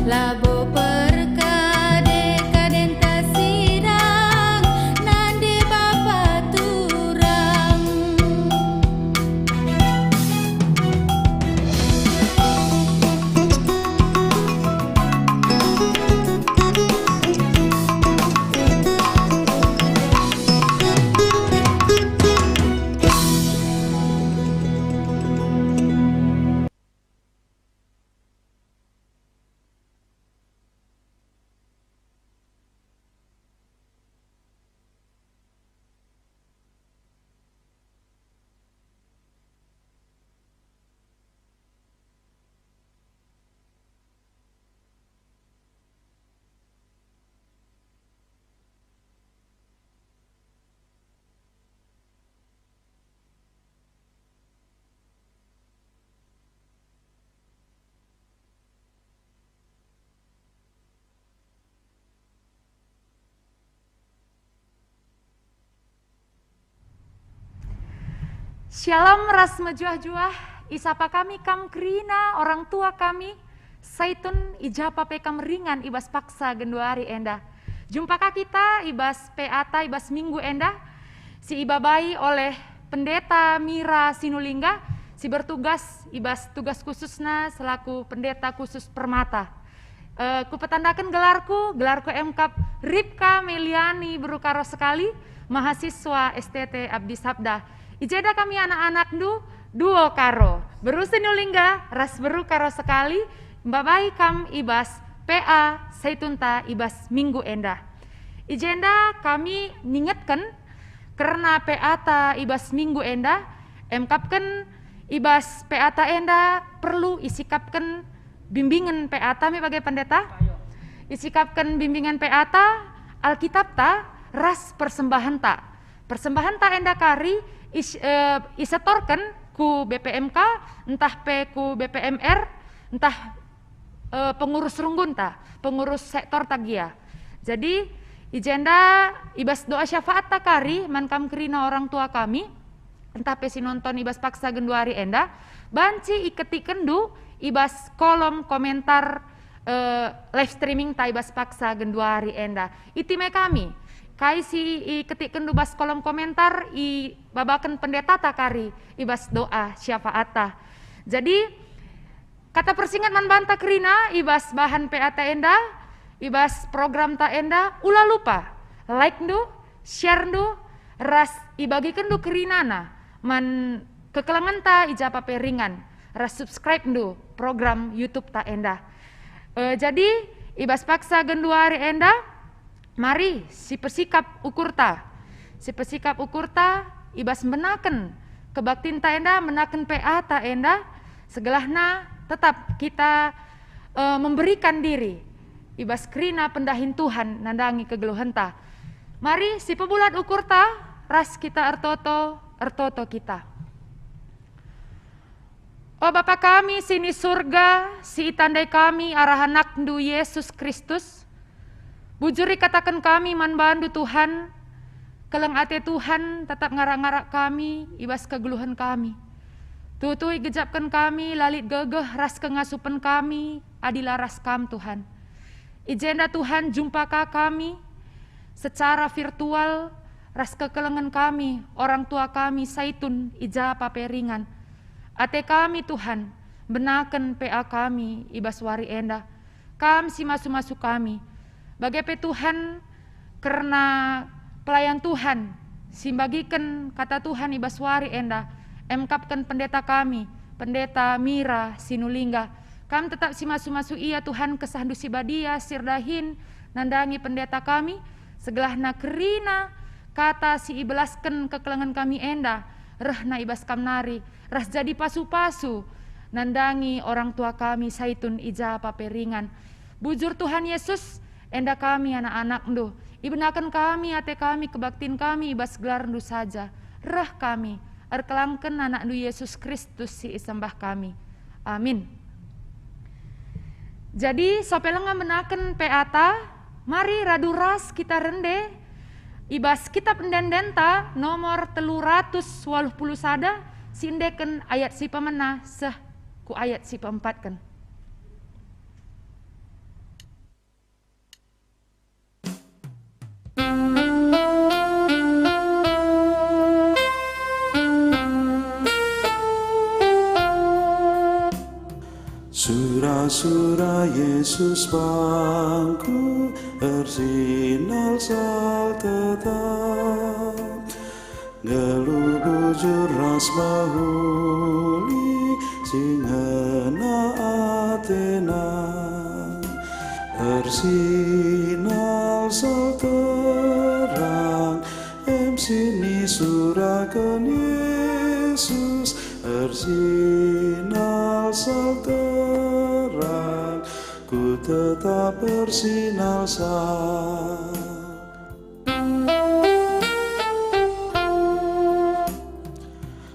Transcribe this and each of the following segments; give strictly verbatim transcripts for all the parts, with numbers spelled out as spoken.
Labo perkade-kadenta sidang, nande bapa turang. Shalom ras mejuah-juah, isapa kami kam kerina orang tua kami, Saitun, i ja pe kam ringan i bas paksa genduari enda. Jumpa ka kita i bas P A ta i bas minggu enda, si ibabai oleh Pendeta Mira Sinulingga, si bertugas i bas tugas khususna selaku Pendeta Khusus Permata. Eh, kupetandaken gelarku, gelarku emkap Ripka Meliani Beru Karo Sekali, mahasiswa S T T Abdi Sabda. I jenda kami anak-anakndu, duo Karo, Beru Sinulingga ras Beru Karo Sekali, mbabai kam i bas P A Saitunta i bas minggu enda. I jenda kami ningetken kerna P A ta i bas minggu enda, emkapken i bas P A ta enda perlu isikapken bimbingen P A ta me bage, Pendeta? Isikapken bimbingen P A ta, Alkitapta, ras persembahenta. Persembahenta enda kari is-, eh, isetorken ku B P M K, ntah pe ku B P M R, ntah, eh, pengurus runggunta, pengurus sektorta gia. Jadi, i jenda i bas doa syafaatta kari man kam kerina orang tua kami, ntah pe si nonton i bas paksa genduari enda, banci iketikenndu i bas kolom komentar, eh, live streamingta i bas paksa genduari enda. Iti me kami, kai si iketikkenndu bas kolom komentar, ibabaken pendetata kari i bas doa syafaatta. Jadi, kata persinget man banta kerina i bas bahan P A ta enda, i bas programta enda, ula lupa like-ndu, share-ndu, ras ibagikenndu kerinana man kekelengenta i ja pe ringan, ras subscribe-ndu program YouTube-ta enda. Eh, jadi, i bas paksa genduari enda, mari sipesikap ukurta. Sipesikap ukurta i bas mbenaken kebaktinta enda, mbenaken P A ta enda, segelahna tetap kita, eh, memberikan diri i bas kerina pendahin Tuhan nandangi kegeluhenta. Mari sipebulat ukurta ras kita ertoto, ertoto kita. O Bapa kami si ni Surga, si itandai kami arah AnakNdu Yesus Kristus, bujur ikataken kami man baNdu, Tuhan, keleng ate Tuhan tetap ngarak-ngarak kami i bas kegeluhen kami. Tuhu-tuhu igejapken kami la lit gegeh ras kengasupen kami adi la ras Kam, Tuhan. I jenda, Tuhan, jumpa ka kami secara virtual ras kekelengen kami, orang tua kami Saitun i ja pe ringan. Ate kami, Tuhan, mbenaken P A kami i bas wari enda. Kam si masu-masu kami. Bage pe, Tuhan, kerna pelayan Tuhan si mbagiken kata Tuhan i bas wari enda, emkapken pendeta kami, Pendeta Mira Sinulingga. Kam tetap si masu-masu ia, Tuhan, KesahNdu si Badia si erdahin nandangi pendeta kami, segelahna kerina kata si ibelasken kekelengen kami enda rehna i bas Kam nari, ras jadi pasu-pasu nandangi orang tua kami Saitun i ja pe ringan. Bujur, Tuhan Yesus, enda kami anak-anakNdu. Ibenaken kami ate kami, kebaktin kami i bas gelarNdu saja. Reh kami, erkelangken AnakNdu Yesus Kristus si isembah kami. Amin. Jadi, sope langa mbenaken P A ta, mari radu ras kita rende i bas Kitab Ende-endenta nomor telu ratus waluh puluh sada, si endeken ayat si pemena seh ku ayat si peempatken. Jesus bangku ersinalsal tetap, nggeluh bujur ras mehuli si ngena atena. Ersinalsal terang, em si nisuraken Jesus, ersinalsal terang, ku tetap ersinalsal.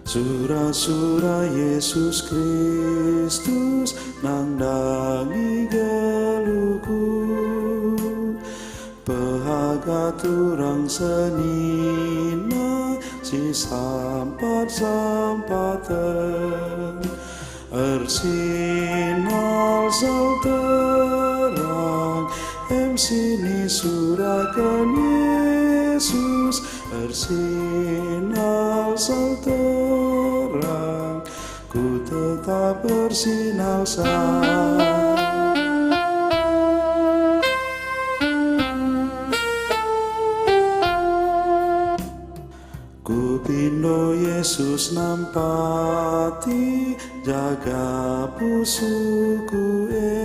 Sura-sura Jesus Kristus nandangi geluhku. Pehaga turang senina si sampat-sampaten. Ersinalsal terang, em si nisuraken Jesus. Ersinalsal terang, ku tetap ersinalsal. Kupindo Jesus nampati jaga pusuhku e.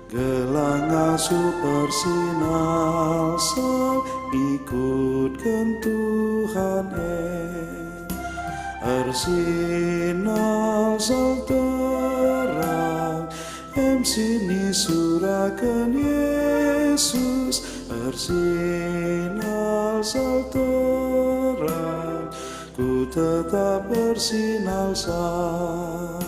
Gelah ngasup ersinalsal ngikutken Tuhan e. Ersinalsal terang, em si nisuraken Jesus. Ersinalsal terang, ku tetap ersinalsal.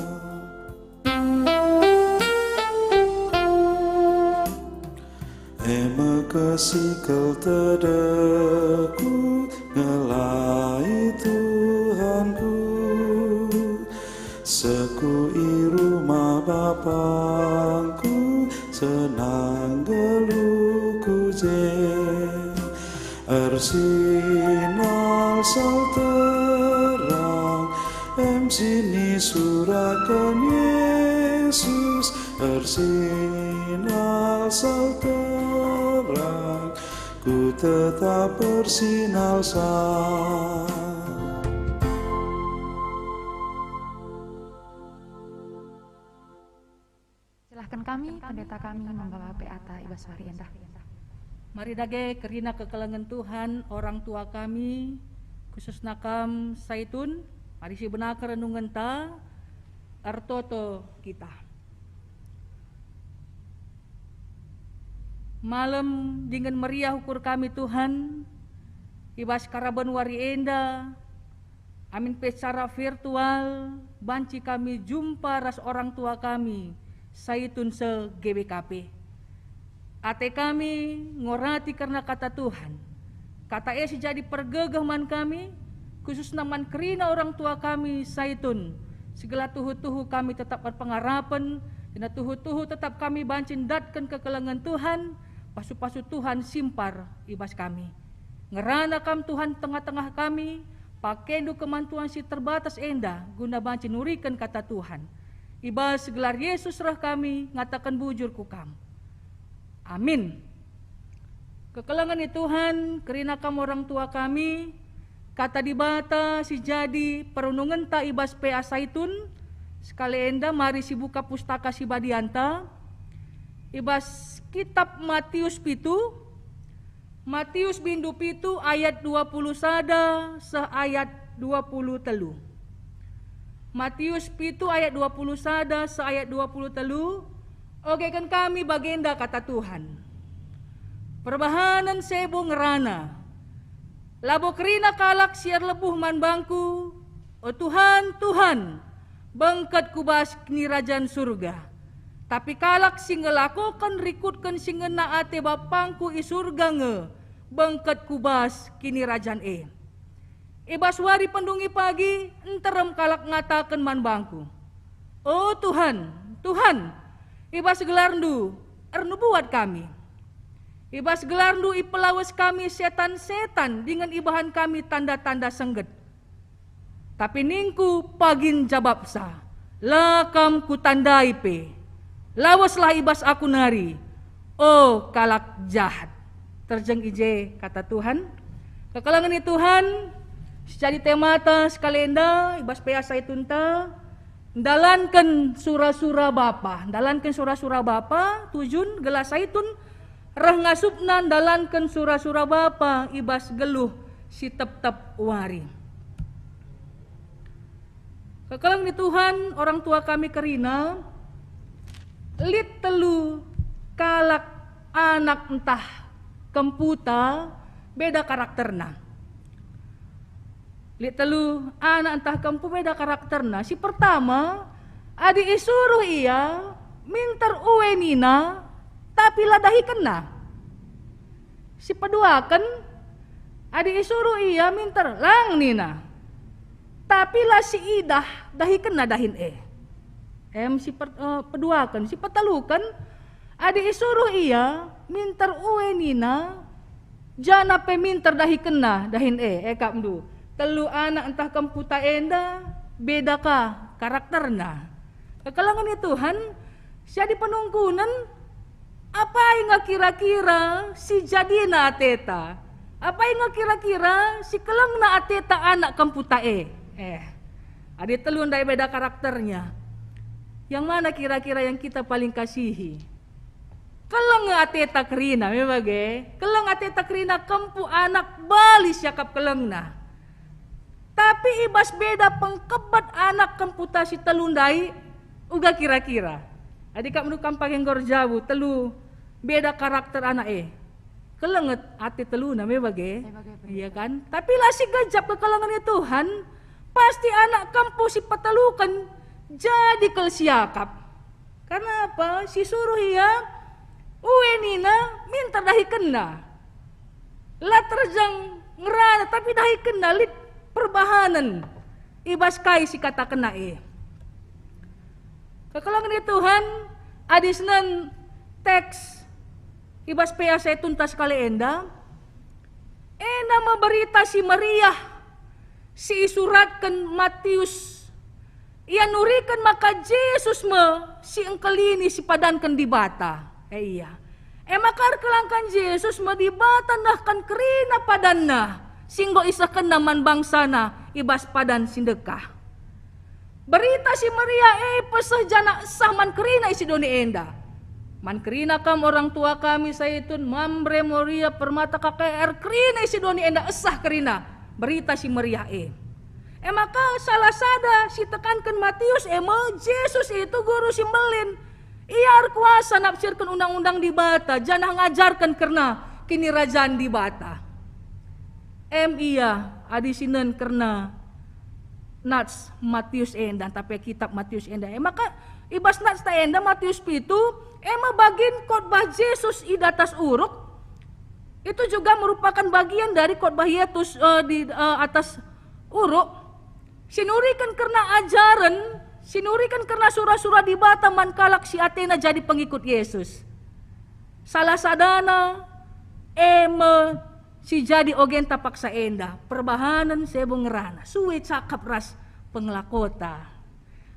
E me kesikel tedehku, ngelai Tuhanku. Seh ku i rumah Bapangku, senang geluhku je. Ersinalsal terang, em si nisuraken Jesus. Ersinalsal terang, ku tetap ersinalsal. Silahken kami, pendeta kami, membawa P A ta i bas wari enda. Mari dage kerina kekelengen Tuhan, orang tua kami, khususna kam Saitun, mari sibenaken renungenta, ertoto kita. Malem dingen meriah ukur kami, Tuhan, i bas karaben wari enda, amin pe secara virtual banci kami jumpa ras orang tua kami, Saitun se G B K P. Ate kami ngorati kerna kata Tuhan. Kata e si jadi pergegeh man kami, khususna man kerina orang tua kami, Saitun, si gelah tuhu-tuhu kami tetap erpengarapen, guna tuhu-tuhu tetap kami banci ndatken kekelengen Tuhan, pasu-pasu Tuhan simpar i bas kami. Ngerana Kam, Tuhan, tengah-tengah kami, pakendu keman Tuhan si terbatas enda guna banci nuriken kata Tuhan. I bas gelar Yesus reh kami ngataken bujur ku Kam. Amin. Kekelengen i Tuhan, kerina kam orang tua kami, Kata Dibata si jadi perunungenta i bas P A Saitun, sekali enda mari sibuka Pustaka Si Badianta, i bas Kitap Matius pitu, Matius bindu pitu ayat dua puluh sada seh ayat dua puluh telu. Matius pitu ayat dua puluh sada seh ayat dua puluh telu, ogeken kami bagenda kata Tuhan. Perbahanen si enggo ngerana, labo kerina kalak si erlebuh man bangku, "O Tuhan, Tuhan, bengket ku bas Kinirajan Surga." Tapi kalak si ngelakoken rikutken si ngena ate Bapangku i Surga nge bengket ku bas Kinirajan e. I bas wari pendungi pagi nterem kalak ngataken man bangku, "O Tuhan, Tuhan, i bas gelarNdu ernubuat kami. I bas gelarNdu ipelawes kami setan-setan dingen ibahan kami tanda-tanda sengget." Tapi ningku pagin jabapsa, "La kam kutandai pe." Laweslah i bas aku nari, o kalak jahat. Terjeng i je kata Tuhan. Kekelengen ni Tuhan, si jadi temata sekali enda i bas P A Saitunta, ndalanken sura-sura Bapa, ndalanken sura-sura Bapa, tujun gelah Saitun reh ngasupna ndalanken sura-sura Bapa i bas geluh si tep-tep wari. Kekelengen ni Tuhan, orang tua kami kerina, lit telu kalak anak ntah kemputa beda karakterna. Lit telu anak ntah kempu beda karakterna. Si pertama, adi isuruh ia minter ue nina, tapi la dahikenna. Si peduaken, adi isuruh ia minter, lang nina. Tapi la siidah dahikenna dahin e. Em si per-, eh, peduaken, si peteluken, adi isuruh ia minter ue nina, janah pe minter dahikenna dahin e, e kap ndu. Telu anak ntah kemputa enda beda ka karakterna. Kekelengen ni Tuhan, si jadi penungkunen, apai nge kira-kira si jadina ateta? Apai nge kira-kira si kelengna ateta anak kemputa e? Eh, adi telu ndai beda karakternya, yang mana kira-kira yang kita paling kasihi? Keleng ateta kerina, me bage. Keleng ateta kerina kempu anak bali siakap kelengna. Tapi i bas beda pengkebet anak kemputa si telu ndai, uga kira-kira. Adi kap ndu kam pake nggor jabu, telu beda karakter anak e. Kelenget ate teluna me bage. Me bage, iya kan? Tapi la si gejap kekelengen ni Tuhan, pasti anak kempu si peteluken jadi kal siakap. Karna apa? Si suruh ia, ue nina, minter dahikenna. La terjeng ngerana, tapi dahikenna lit perbahanen i bas kai si katakenna e. Kekelengen ni Tuhan, adi senen teks i bas P A Saitunta sekali enda, enda me Berita Si Meriah si isuratken Matius. Ia nuriken maka Jesus me si engkelini si padanken Dibata. E ia. E maka erkelangkan Jesus me Dibata nehken kerina padanNa si enggo isehkenNa man bangsaNa i bas padan si ndekah. Berita Si Meriah e peseh janah esah man kerina isi doni enda. Man kerina kam orang tua kami Saitun, Mamre, Moria, Permata, K K R, kerina isi doni enda esah kerina Berita Si Meriah e. E maka salah sada si tekanken Matius e me Jesus itu guru si mbelin. Ia erkuasa nafsirken undang-undang Dibata janah ngajarken kerna Kinirajan Dibata. Em ia adi sinen kerna nats Matius enda, tapi kitab Matius enda. E maka i bas natsta enda, Matius pitu, e me bagin khotbah Jesus i datas uruk. Itu juga merupakan bagian dari khotbah Yesus, eh, di, eh, atas uruk. Si nuriken kerna ajaren, si nuriken kerna sura-sura Dibata man kalak si atena jadi pengikut Yesus. Salah sadana e me si jadi ogenta paksa enda, perbahanen si enggo ngerana, sue cakap ras pengelakota.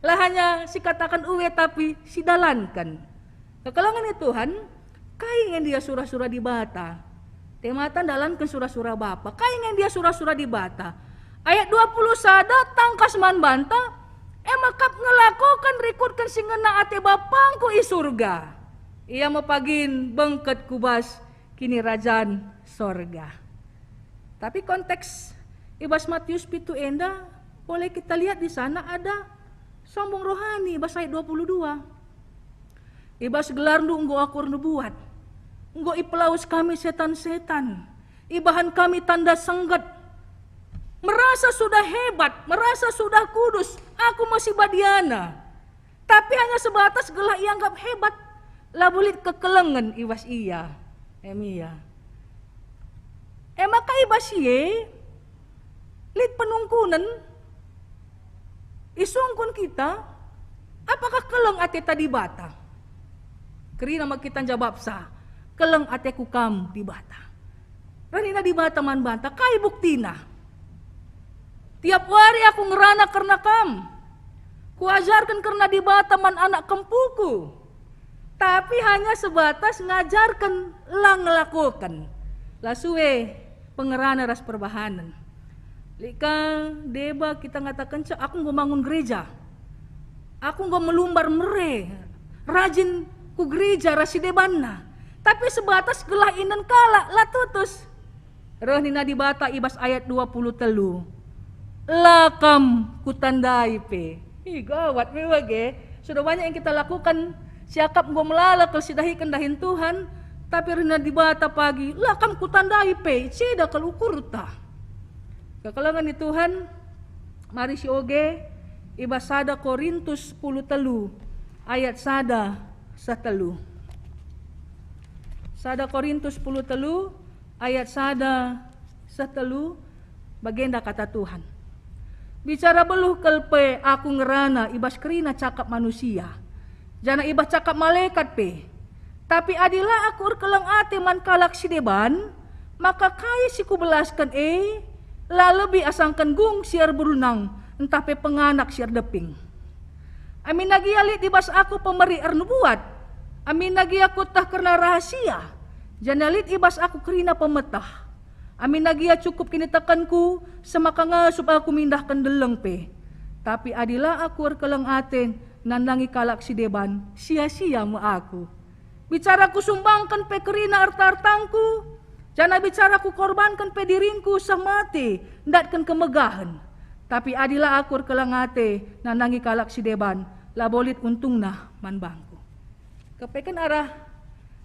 La hanya si kataken ue, tapi si dalanken. Kekelengen ni Tuhan, kai nge ndia sura-sura Dibata? Temata ndalanken sura-sura Bapa. Kai nge ndia sura-sura Dibata? Ayat dua puluh sada tangkas man banta, e me kap ngelakoken rikutken si ngena ate Bapangku i Surga. Ia me pagin bengket ku bas Kinirajan Sorga. Tapi konteks i bas Matius pitu enda boleh kita lihat di sana ada sombong rohani i bas ayat dua puluh dua. I bas gelarNdu enggo aku ernubuat, enggo ipelawes kami setan-setan, ibahan kami tanda sengget. Merasa sudah hebat, merasa sudah kudus, aku masih badiana. Tapi hanya sebatas gelah ianggap hebat, labo lit kekelengen i bas ia. Em ia. E maka i bas si e lit penungkunen, isungkun kita, apakah keleng ateta Dibata? Kerina me kita njabapsa, "Keleng ateku Kam, Dibata." Reh nina Dibata man banta, "Kai buktina? Tiap wari aku ngerana kerna Kam. Kuajarken kerna Dibata man anak kempuku. Tapi hanya sebatas ngajarken, la ngelakoken. La sue pengerana ras perbahanen. Lit ka deba kita ngatakenca, "Aku enggo bangun gereja. Aku enggo melumbar mere, rajin ku gereja ras si debanna." Tapi sebatas gelah inen kalak, la tutus. Reh nina Dibata i bas ayat dua puluh telu, "La kam kutandai pe." Ih, gawat me bage. Sudah banyak yang kita lakukan, siakap enggo melala kal sidahiken dahin Tuhan, tapi reh nina Dibata pagi, "La kam kutandai pe, ceda kal ukurta." Kekelengen ni Tuhan, mari sioge i bas sada Korintus sepuluh telu ayat sada seh telu. Sada Korintus sepuluh telu ayat sada seh telu, bagenda kata Tuhan, "Bicara beluh kal pe aku ngerana i bas kerina cakap manusia, janah i bas cakap malekat pe. Tapi adi la aku erkeleng ate man kalak si deban, maka kai si kubelasken e la lebih asangken gung si erberunang ntah pe penganak si erdeping. Aminna gia lit i bas aku pemeri ernubuat, aminna gia kueteh kerna rahasia, janah lit i bas aku kerina pemeteh, aminna gia cukup kinitekenku, semaka ngasup aku mindahken deleng pe. Tapi adi la aku erkeleng ate nandangi kalak si deban, sia-sia me aku. Bicara kusumbangken pe kerina erta-ertangku, janah bicara kukorbanken pe diringku seh mate ndatken kemegahen. Tapi adi la aku erkeleng ate nandangi kalak si deban, labo lit untungna man bangku." Kepeken arah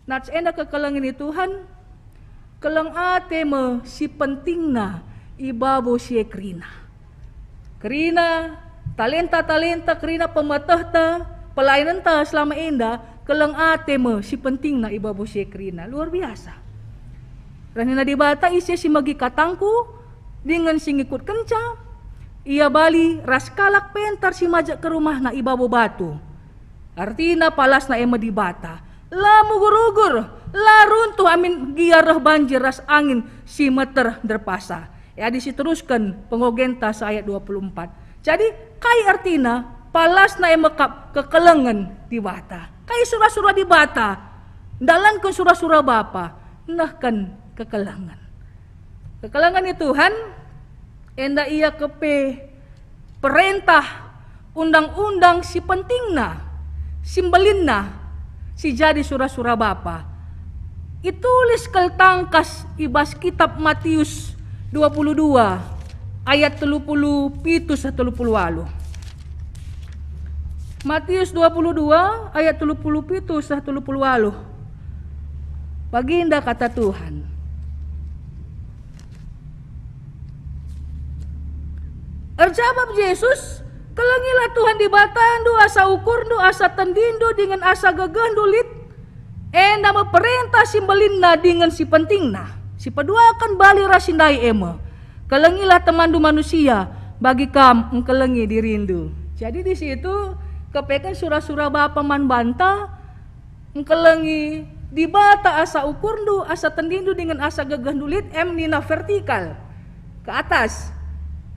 nats enda kekelengen ni Tuhan, keleng ate me si pentingna i babo si e kerina. Kerina talenta-talenta, kerina pemetehta, pelayanenta selama enda, keleng ate me si pentingna i babo si e kerina. Luar biasa. Reh nina Dibata, "Ise si megi katangku dingen si ngikutkenca, ia bali ras kalak pentar si majek ke rumahna i babo batu." Artina palasna e me Dibata. La mugur-ugur, la runtuh amin gia reh banjir ras angin si meter nderpasa. E adi siterusken pengogenta seh ayat dua puluh empat. Jadi, kai artina palasna e me kap kekelengen Dibata? Kai sura-sura Dibata? Ndalanken sura-sura Bapa, nehken kekelengen. Kekelengen ni Tuhan, enda ia kepe perentah, undang-undang si pentingna, si mbelinna, si jadi sura-sura Bapa. Itulis kal tangkas i bas kitab Matius dua puluh dua ayat telu puluh pitu seh telu puluh waluh. Matius dua puluh dua ayat telu puluh pitu seh telu puluh waluh. Bagenda kata Tuhan. Erjabap Jesus, "Kelengilah Tuhan Dibatandu asa ukurndu, asa tendindu, dingen asa gegehndu lit. Enda me perentah si mbelinna dingen si pentingna. Si peduaken bali ras si ndai e me, 'Kelengilah temanndu manusia, bagi kam engkelengi dirindu.'" Jadi di situ kepeken sura-sura Bapa man banta, "Engkelengi Dibata asa ukurndu, asa tendindu dingen asa gegehndu lit," em nina vertikal, ke atas.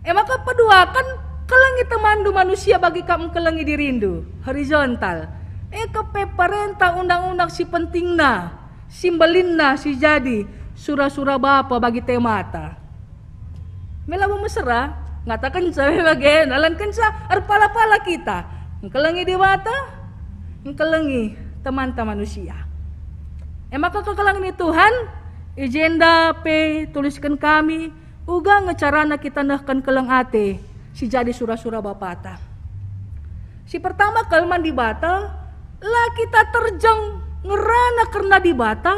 E maka peduaken, "Kelengi temanndu manusia bagi kam engkelengi dirindu," horizontal. E kepe perentah undang-undang si pentingna, si mbelinna si jadi sura-sura Bapa bagi temata. Me labo mesera, ngatakenca me bage, nalankenca erpala-pala kita. Engkelengi Dibata, engkelengi temanta manusia. E maka kekelengen ni Tuhan, i jenda pe tulisken kami, uga nge carana kita nehken keleng ate si jadi sura-sura Bapata. Si pertama kal man Dibata, la kita terjeng ngerana kerna Dibata,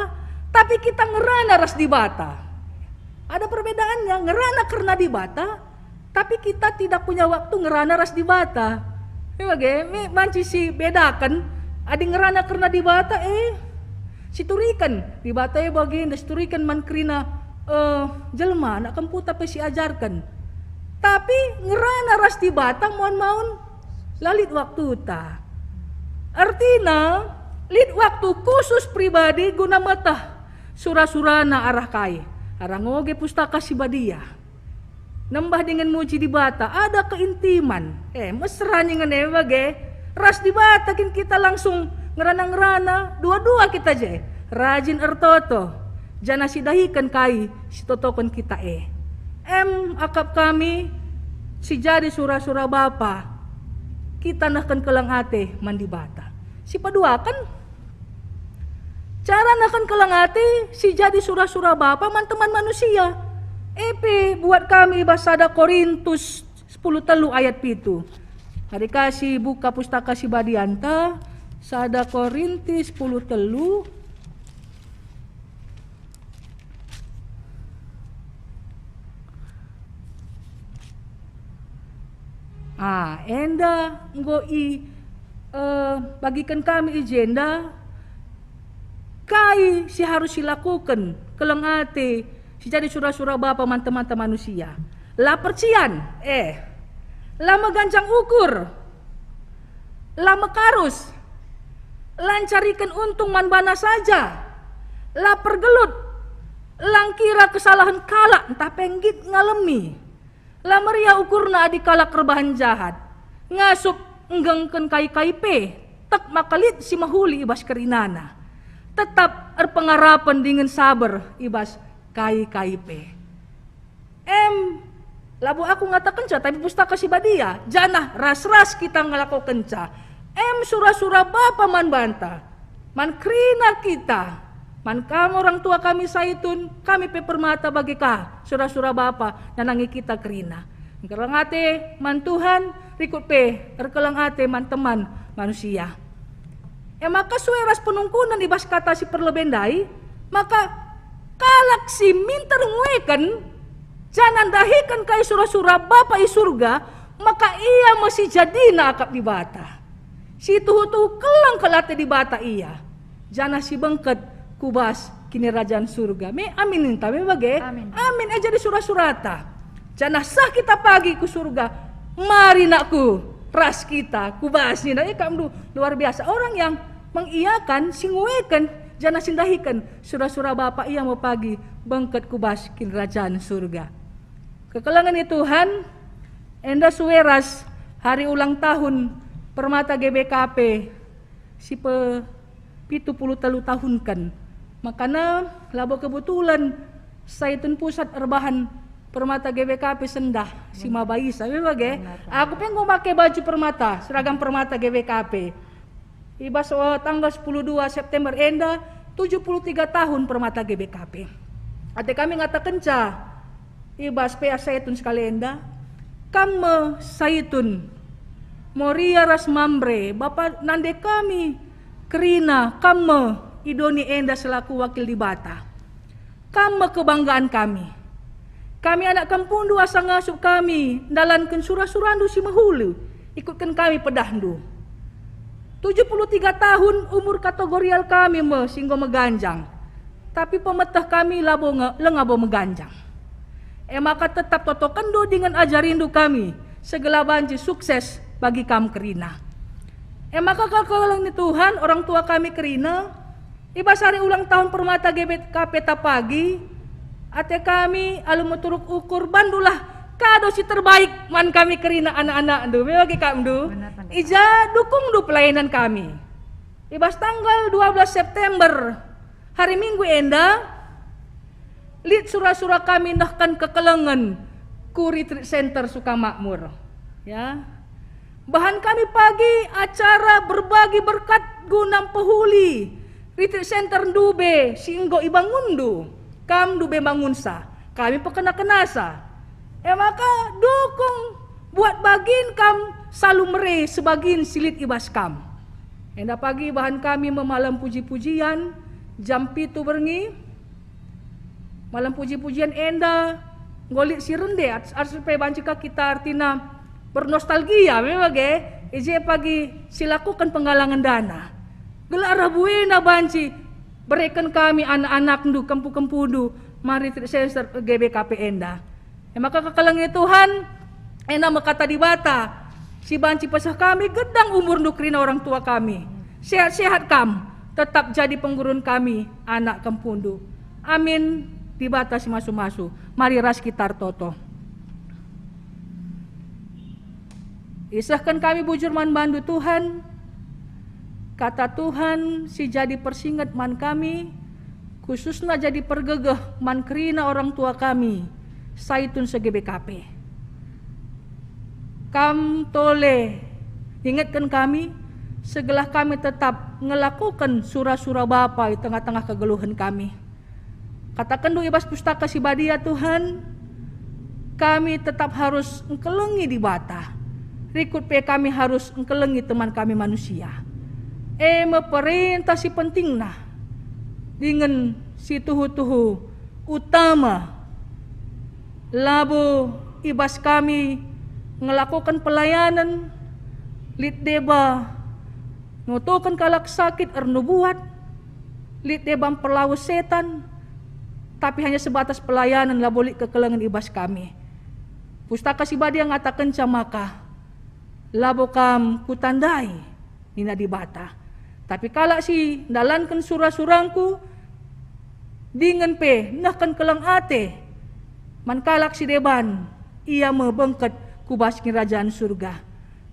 tapi kita ngerana ras Dibata. Ada perbedaannya, ngerana kerna Dibata, tapi kita tidak punya waktu ngerana ras Dibata. E bage, me banci si bedaken, adi ngerana kerna Dibata, eh, si turiken, Dibata e bage nda si turiken man kerina, eh, jelma, anak kemputa pe si ajarken. Tapi ngerana ras Dibata maun-maun la lit waktuta. Ertina, lit waktu khusus pribadi guna meteh sura-surana arah kai, arah ngoge Pustaka Si Badia. Nembah dingen muji Dibata, ada keintiman. Eh, mesra ningen e bage. Ras Dibata kin kita langsung Ngerana-ngerana, dua-dua kita je, rajin ertoto, janah sidahiken kai si totoken kita e. Em akap kami si jadi sura-sura bapa, kita nehken keleng ate man Dibata. Sipeduaken, cara nehken keleng ate si jadi sura-sura bapa man teman manusia. E pe buat kami i bas sada Korintus sepuluh telu ayat pitu. Mari ka sibuka Pustaka Si Badianta, sada Korintus sepuluh telu. Ah, enda enggo i, eh, bagiken kami i jenda kai si harus silakuken keleng ate si jadi sura-sura bapa man teman-teman manusia. La percian, eh, la meganjang ukur, la mekarus, la ncariken untung man bana saja, la pergelut, la ngkira kesalahen kalak ntah pe nggit ngalemi. La meriah ukurna adi kalak erbahan jahat, ngasup, nggengken kai-kai pe, tek maka lit si mehuli i bas kerinana. Tetap erpengarapen dingen saber i bas kai-kai pe. Em, labo aku ngatakenca, tapi Pustaka Si Badia, janah ras-ras kita ngelakokenca. Em sura-sura bapa man banta, man kerina kita, man kam orang tua kami Saitun, kami pe Permata bage ka, sura-sura bapa, nanangi kita kerina. Ngkeleng ate man Tuhan, rikut pe erkeleng ate man teman manusia. E maka sue ras penungkunen i bas kata si perlebe ndai, maka kalak si minter ngueken janah ndahiken kai sura-sura Bapa i Surga, maka ia me si jadina akap Dibata. Si tuhu-tuhu keleng kal ate Dibata ia, janah si bengket ku bas Kinirajan Surga. Me amin ninta me bage? Amin. Amin, e jadi sura-surata. Janah seh kita pagi ku Surga. Mari nakku, ras kita ku bas nina. E, kam ndu, luar biasa. Orang yang mengiakan, si ngueken, janah si ndahiken sura-sura Bapa, ia me pagi bengket ku bas Kinirajan Surga. Kekelengen i Tuhan, enda sue ras hari ulang tahun Permata G B K P si pe pitu puluh telu tahunken. Makana labo kebetulan Saitun Pusat erbahan Permata G B K P sendah si maba isa, me bage. Benar, benar. Aku pe enggo make baju Permata, seragam Permata G B K P. I bas, eh, tanggal sepuluh dua September enda, tujuh puluh tiga tahun Permata G B K P. Ate kami ngatakenca, i bas P A Saitun sekali enda, kam me Saitun, Moria ras Mamre, bapa nande kami kerina, kam me i doni enda selaku wakil Dibata. Kam me kebanggaan kami. Kami anak kempundu asa ngasup kami ndalanken sura-surandu si mehuli, ikutken kami pedahndu. Tujuh puluh tiga tahun umur kategorial kami me si enggo meganjang, tapi pemeteh kami labo nge, leng abo meganjang. E maka tetap totokenndu dingen ajarindu kami, segela banci sukses bagi kam kerina. E maka kekelengen Tuhan, orang tua kami kerina, i bas hari ulang tahun Permata G B K P ta pagi, ate kami alu meturuk ukur, bandulah kado si terbaik man kami kerina anak-anakndu, me bage akapndu. Benar, Pendeta. I ja dukungndu pelayanan kami. I bas tanggal dua belas September, hari Minggu enda, lit sura-sura kami nehken kekelengen ku Retreat Center Sukamakmur. Ya. Bahan kami pagi acara berbagi berkat guna mpehuli Retreat Center ndube si enggo ibangunndu. Kam ndube mbangunsa, kami pekena-kenasa. E maka dukung buat bagin kam salu mere sebagin si lit i bas kam. Enda pagi bahan kami me malam puji-pujian jam pitu berngi. Malam puji-pujian enda enggo lit si rende, ars-, arus pe banci ka kita artina bernostalgia, me bage, i je pagi silakuken penggalangen dana. Gelah arah buena banci bereken kami anak-anakndu, kempu-kempundu, man Retreat Center G B K P enda. E maka kekelengen Tuhan, enda me kata Dibata, si banci peseh kami, gedang umurndu kerina orang tua kami. Sehat-sehat kam, tetap jadi penggurun kami, anak kempundu. Amin, Dibata si masu-masu. Mari ras kita ertoto. Isehken kami bujur man bandu, Tuhan. Kata Tuhan si jadi persinget man kami, khususna jadi pergegeh man kerina orang tua kami, Saitun Sege B K P. Kam tole ingetken kami, segelah kami tetap ngelakoken sura-sura Bapa i tengah-tengah kegeluhen kami. Katakenndu i bas Pustaka Si Badia, Tuhan, kami tetap harus engkelengi Dibata, rikut pe kami harus engkelengi teman kami manusia. E me perentah si pentingna, dingen si tuhu-tuhu utama, labo i bas kami ngelakoken pelayanen, lit deba notoken kalak sakit ernubuat, lit deba mperlawes setan, tapi hanya sebatas pelayanen, labo lit kekelengen i bas kami. Pustaka Si Badia ngatakenca maka, "Labo kam kutandai," nina Dibata, "tapi kalak si ndalanken sura-surangku, dingen pe nehken keleng ate man kalak si deban, ia me bengket ku bas Kinirajan Surga."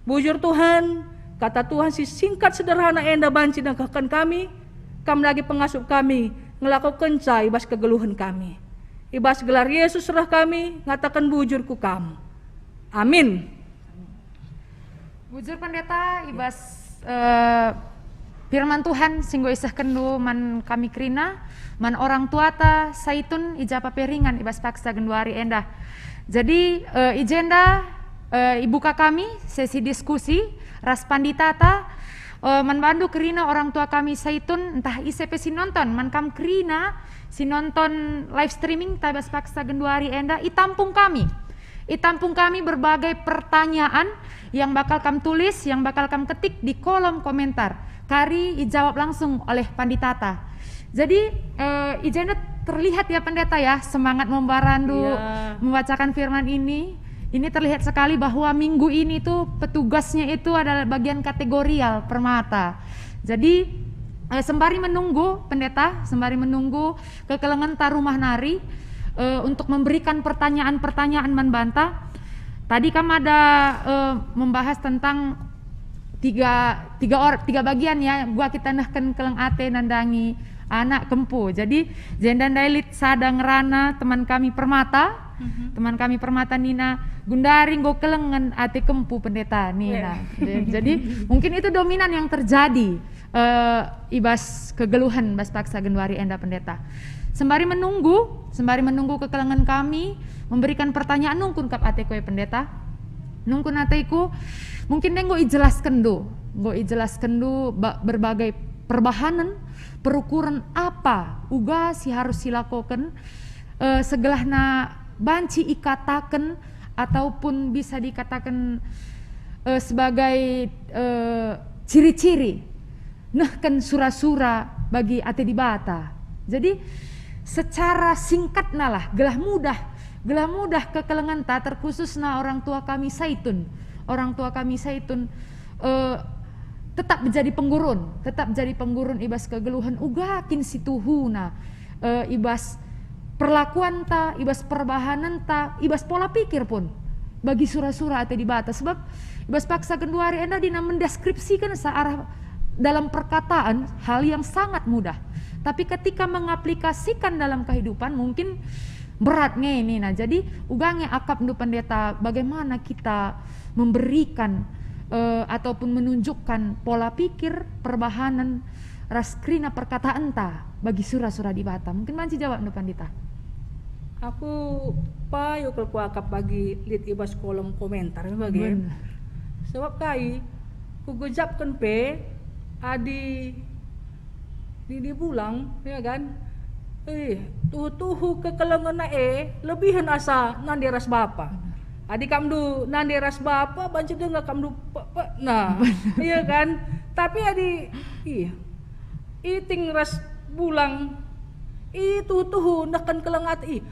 Bujur Tuhan, kata Tuhan si singkat sederhana enda banci nengkehken kami, Kam dage pengasup kami ngelakokenca i bas kegeluhen kami. I bas gelar Yesus reh kami ngataken bujur ku Kam. Amin. Bujur Pendeta, i bas, eh, firman Tuhan si enggo isehkenndu man kami kerina, man orang tuata Saitun i japa pe ringan i bas paksa genduari enda. Jadi, eh, i jenda, eh, ibuka kami sesi diskusi ras panditata, eh, man bandu kerina orang tua kami Saitun, ntah ise pe si nonton, man kam kerina si nonton live streaming ta i bas paksa genduari enda, itampung kami. Itampung kami berbagai pertanyaan yang bakal kam tulis, yang bakal kam ketik di kolom komentar. Kari ijawab langsung oleh panditata. Jadi, eh, i jenda terlihat ya, Pendeta, ya, semangat membara ndu Iya. membacakan firman ini. Ini terlihat sekali bahwa minggu ini tuh petugasnya itu adalah bagian kategorial permata. Jadi, eh, sembari menunggu, Pendeta, sembari menunggu kekelengenta rumah nari, eh, untuk memberikan pertanyaan-pertanyaan man banta. Tadi kam ada, eh, membahas tentang tiga, tiga or-, tiga bagian ya, gua kita nehken keleng ate nandangi anak kempu. Jadi, jenda ndai lit sada ngerana teman kami Permata, Mhm. teman kami Permata nina, "Gundari enggo kelengen ate kempu, Pendeta," nina. Weh. Jadi, mungkin itu dominan yang terjadi, eh, i bas kegeluhen bas paksa genduari enda, Pendeta. Sembari menunggu, sembari menunggu kekelengen kami, memberikan pertanyaan, nungkun kap ateku, ya, Pendeta. Nungkun ateku, mungkin deh enggo ijelaskenndu, enggo ijelaskenndu ba-, berbagai perbahanen, perukuren apa uga si harus silakoken, eh, segelahna banci ikataken ataupun bisa dikataken, eh, sebagai, eh, ciri-ciri nehken sura-sura bagi ate Dibata. Jadi, secara singkatna lah, gelah mudah, gelah mudah kekelengenta, terkhususna orang tua kami Saitun. Orang tua kami Saitun, eh, tetap jadi penggurun, tetap jadi penggurun i bas kegeluhen uga kin si tuhuna, eh, i bas perlakuanta, i bas perbahanenta, i bas pola pikir pun bagi sura-sura ate Dibata. Sebab i bas paksa genduari enda dina mendeskripsiken searah dalam perkataan hal yang sangat mudah. Tapi ketika mengaplikasikan dalam kehidupan mungkin berat nge ini. Nah, jadi uga nge akapndu Pendeta, bagaimana kita memberikan, eh, ataupun menunjukkan pola pikir, perbahanen, ras kerina perkataenta bagi sura-sura Dibata. Mungkin banci jawabndu, Pandita. Aku payo kal kuakap bagi lit i bas kolom komentar me bage. Bener. Sebab kai, kugejapken pe adi nini bulang, ya kan? Eh, tuhu-tuhu kekelengenna e lebihen asa nande ras bapa. Bener. Adi kamndu nande ras bapa, banci denga kamndu pe-, pe-, nah, Bener. iya kan? Tapi adi, iya, iting ras bulang, i tuhu-tuhu nehken keleng ate, ih,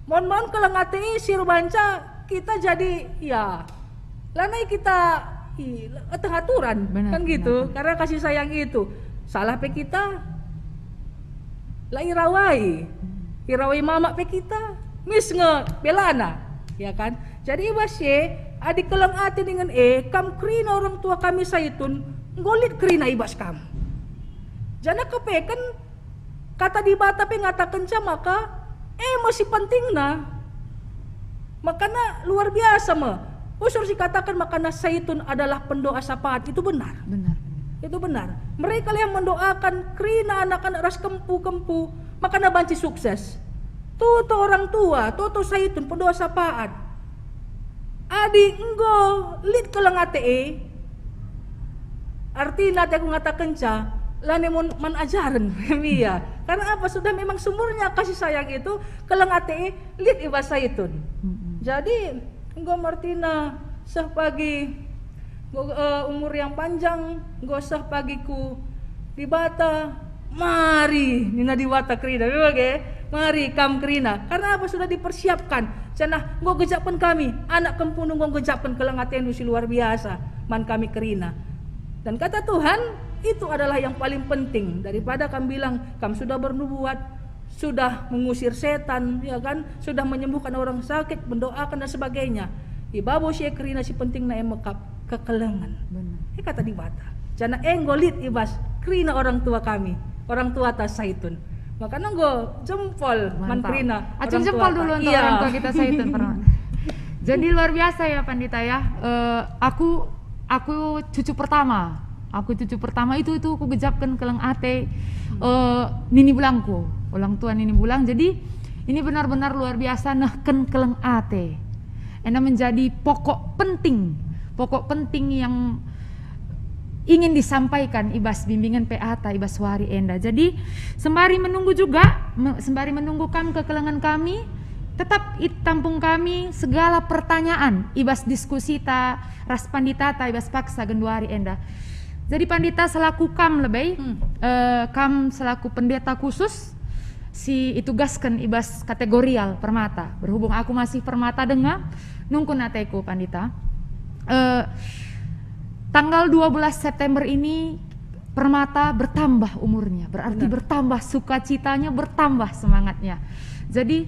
mon-mon keleng ate i si erbanca kita jadi, ya, lanai kita, i, tengah aturan, Benar, kan gitu, benar. karena kasih sayang itu. Salah pe kita, la irawai, irawai mama pe kita, mis nge belana, ya kan? Jadi i bas e, adi keleng ate dingen e, kam kerina orang tua kami Saitun, Enggo lit kerina i bas kam. Janah kepeken Kata Dibata pe ngatakenca maka e me si pentingna. Makana luar biasa me. Usur si kataken makana Saitun adalah pendoa sapaat, itu benar. Benar, benar. Itu benar. Mereka yang mendoakan kerina anak-anak ras kempu-kempu, makana banci sukses. Toto orang tua, toto Saitun pendoa sapaat. Adi enggo lit keleng ate e, artina ate aku ngatakenca, lanai mun man ajaren, ia. Karena apa? Sudah memang sumurnya kasih sayang itu, keleng ate e lit i bas Saitun. Mm-mm. Jadi, enggo me artina seh pagi, enggo, eh, umur yang panjang, enggo seh pagi ku Dibata, mari, nina Dibata kerina, memang e, mari kam kerina. Karena apa? Sudah dipersiapkan. Janah enggo gejapken kami, anak kempundu enggo gejapken keleng atendu si luar biasa man kami kerina. Dan kata Tuhan, itu adalah yang paling penting. Daripada kam bilang, kam sudah bernubuat, sudah mengusir setan, ya kan, sudah menyembuhkan orang sakit, mendoakan dan sebagainya. I babo si e kerina si pentingna e mekap kekelengen. Benar. E kata Dibata. Janah e enggo lit i bas kerina orang tua kami, orang tuata Saitun. Makana enggo jempol man Mantap. Kerina. Acung orang jempol tuata. Dulu untuk Iya. Orang tua kita Saitun, pernah. Jadi luar biasa ya, Pandita, ya. Eh, aku, aku cucu pertama. Aku cucu pertama itu, itu aku gejapken keleng ate, eh, nini bulangku, orang tua nini bulang. Jadi, ini benar-benar luar biasa nehken keleng ate. Enda menjadi pokok penting, pokok penting yang ingin disampaikan i bas bimbingan P A ta i bas wari enda. Jadi, sembari menunggu juga, me-, sembari menunggu kam kekelengen kami, tetap itampung kami segala pertanyaan i bas diskusita ras panditata i bas paksa genduari enda. Jadi, Pandita, selaku kam lebe, Hmm. eh, kam selaku pendeta khusus si itugasken i bas kategorial Permata. Berhubung aku masih Permata denga, nungkun ateku, Pandita. Eh, tanggal dua belas September ini Permata bertambah umurnya, berarti Benar. Bertambah sukacitanya, bertambah semangatnya. Jadi,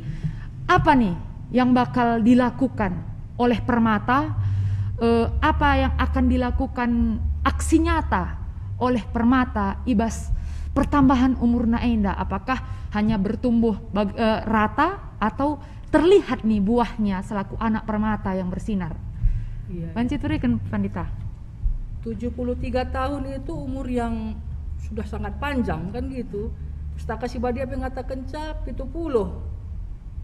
apa nih yang bakal dilakukan oleh Permata? Eh, apa yang akan dilakukan aksi nyata oleh Permata i bas pertambahan umurna enda? Apakah hanya bertumbuh bag-, eh, rata atau terlihat nih buahnya selaku anak Permata yang bersinar? Iya. Banci turiken, Pandita. Tujuh puluh tiga tahun itu umur yang sudah sangat panjang, kan gitu. Pustaka Si Badia pe ngatakenca pitu puluh.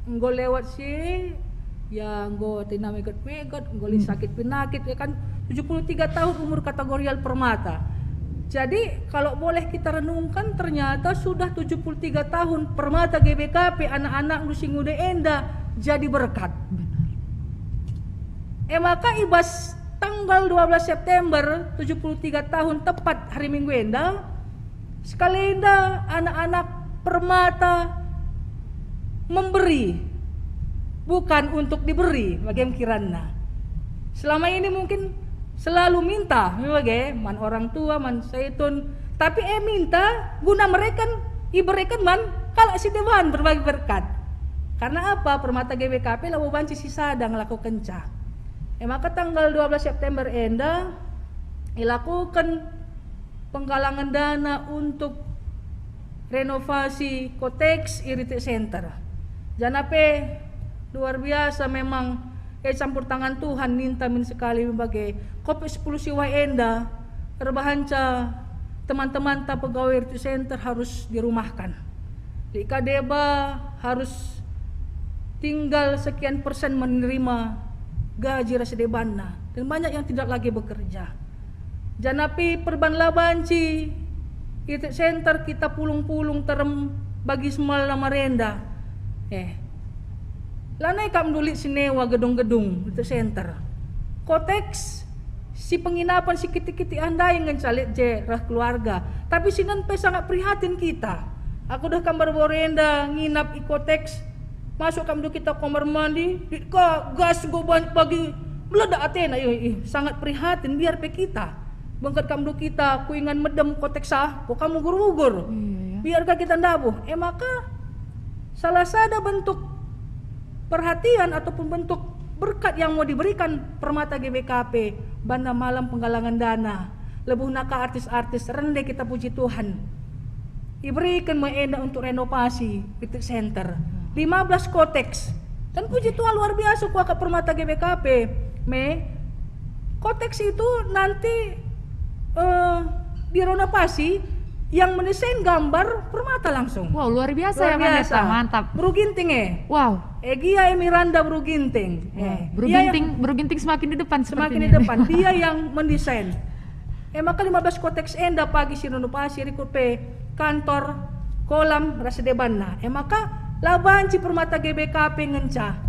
Enggo lewat si, ya, enggo atina meget-meget, enggo lit Hmm. sakit penakit, ya kan. Tujuh puluh tiga tahun umur kategorial Permata. Jadi, kalau boleh kita renungkan, ternyata sudah tujuh puluh tiga tahun Permata G B K P, anak-anakndu si nguda enda jadi berkat. Benar. E maka i bas tanggal dua belas September, tujuh puluh tiga tahun tepat hari Minggu enda, sekali enda anak-anak Permata memberi, bukan untuk diberi, bage kiranna. Selama ini mungkin selalu minta, bage, man orang tua, man Saitun, tapi e minta guna mereken, ibereken man kalak si deban berbagi berkat. Karena apa? Permata G B K P labo banci sisada ngelakokenca. E maka tanggal dua belas September enda ilakoken penggalangan dana untuk renovasi koteks Heritage Center. Janah pe luar biasa memang, eh, campur tangan Tuhan ninta min sekali bage. Covid sepuluh siwah enda erbahanca teman-temanta pegawai Heritage Center harus dirumahkan. Lit ka deba harus tinggal sekian persen menerima gaji ras debanna, dan banyak yang tidak lagi bekerja. Janah pe perban la banci Heritage Center kita pulung-pulung terem bagi semalna marenda. Eh, lanai kam ndulit si newa gedung-gedung Heritage Center. Koteks si penginapan si kitik-kitik ndai ngenca lit je reh keluarga. Tapi sinen pe sangat prihatin kita. Aku dah kam berbore enda nginap i koteks, masuk kam ndu kita kamar mandi, lit ka gas enggo ban-, bagi meledak atena. Ih, ih, sangat prihatin, biar pe kita. Bengket kam ndu kita, kuingan medem koteks ah, ko kam ugur-ugur. Iya, ya. Biar ka kita ndabuh. E maka, salah sada bentuk perhatian ataupun bentuk berkat yang mau diberikan Permata G B K P bana malam penggalangan dana. Lebuhna ka artis-artis, rende kita puji Tuhan. Iberiken me enda untuk renovasi Retreat Center. Lima belas koteks. Dan puji Tuhan, luar biasa kuakap permata G B K P. Me, koteks itu nanti, eh, direnovasi, yang mendesain gambar permata langsung. Wow, luar biasa. Luar ya, Pandita. Biasa. Mantap. Bru Ginting, eh. Wow. Egia, eh, Miranda Bru Ginting. Wow. Eh, Bru Ginting, Bru Ginting semakin di depan. Semakin di depan. Dia yang mendesain. E maka lima belas koteks enda pagi si renovasi, rikut pe kantor, kolam, ras debanna. E maka la banci permata G B K P ngenca.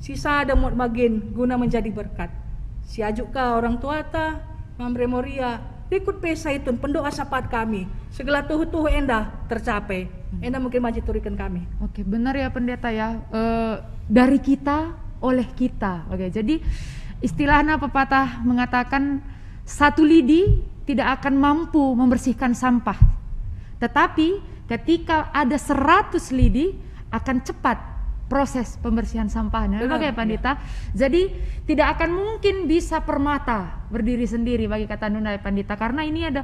Sisada muat magin guna menjadi berkat. Siajuk ka orang tuata, Mamre Moria, rikut pe Saitun, pendoa sapat kami. Segala tuhu-tuhu enda tercapai. Enda mungkin banci turiken kami. Oke, benar ya, Pendeta, ya. Eh, dari kita, oleh kita. Oke, jadi istilahnya pepatah mengatakan, satu lidi tidak akan mampu membersihkan sampah. Tetapi ketika ada seratus lidi, akan cepat proses pembersihan sampahnya. Memang, benar, ya, Pandita. Ya. Jadi, tidak akan mungkin bisa permata berdiri sendiri bagi kata Nunda, ya, Pandita, karena ini ada,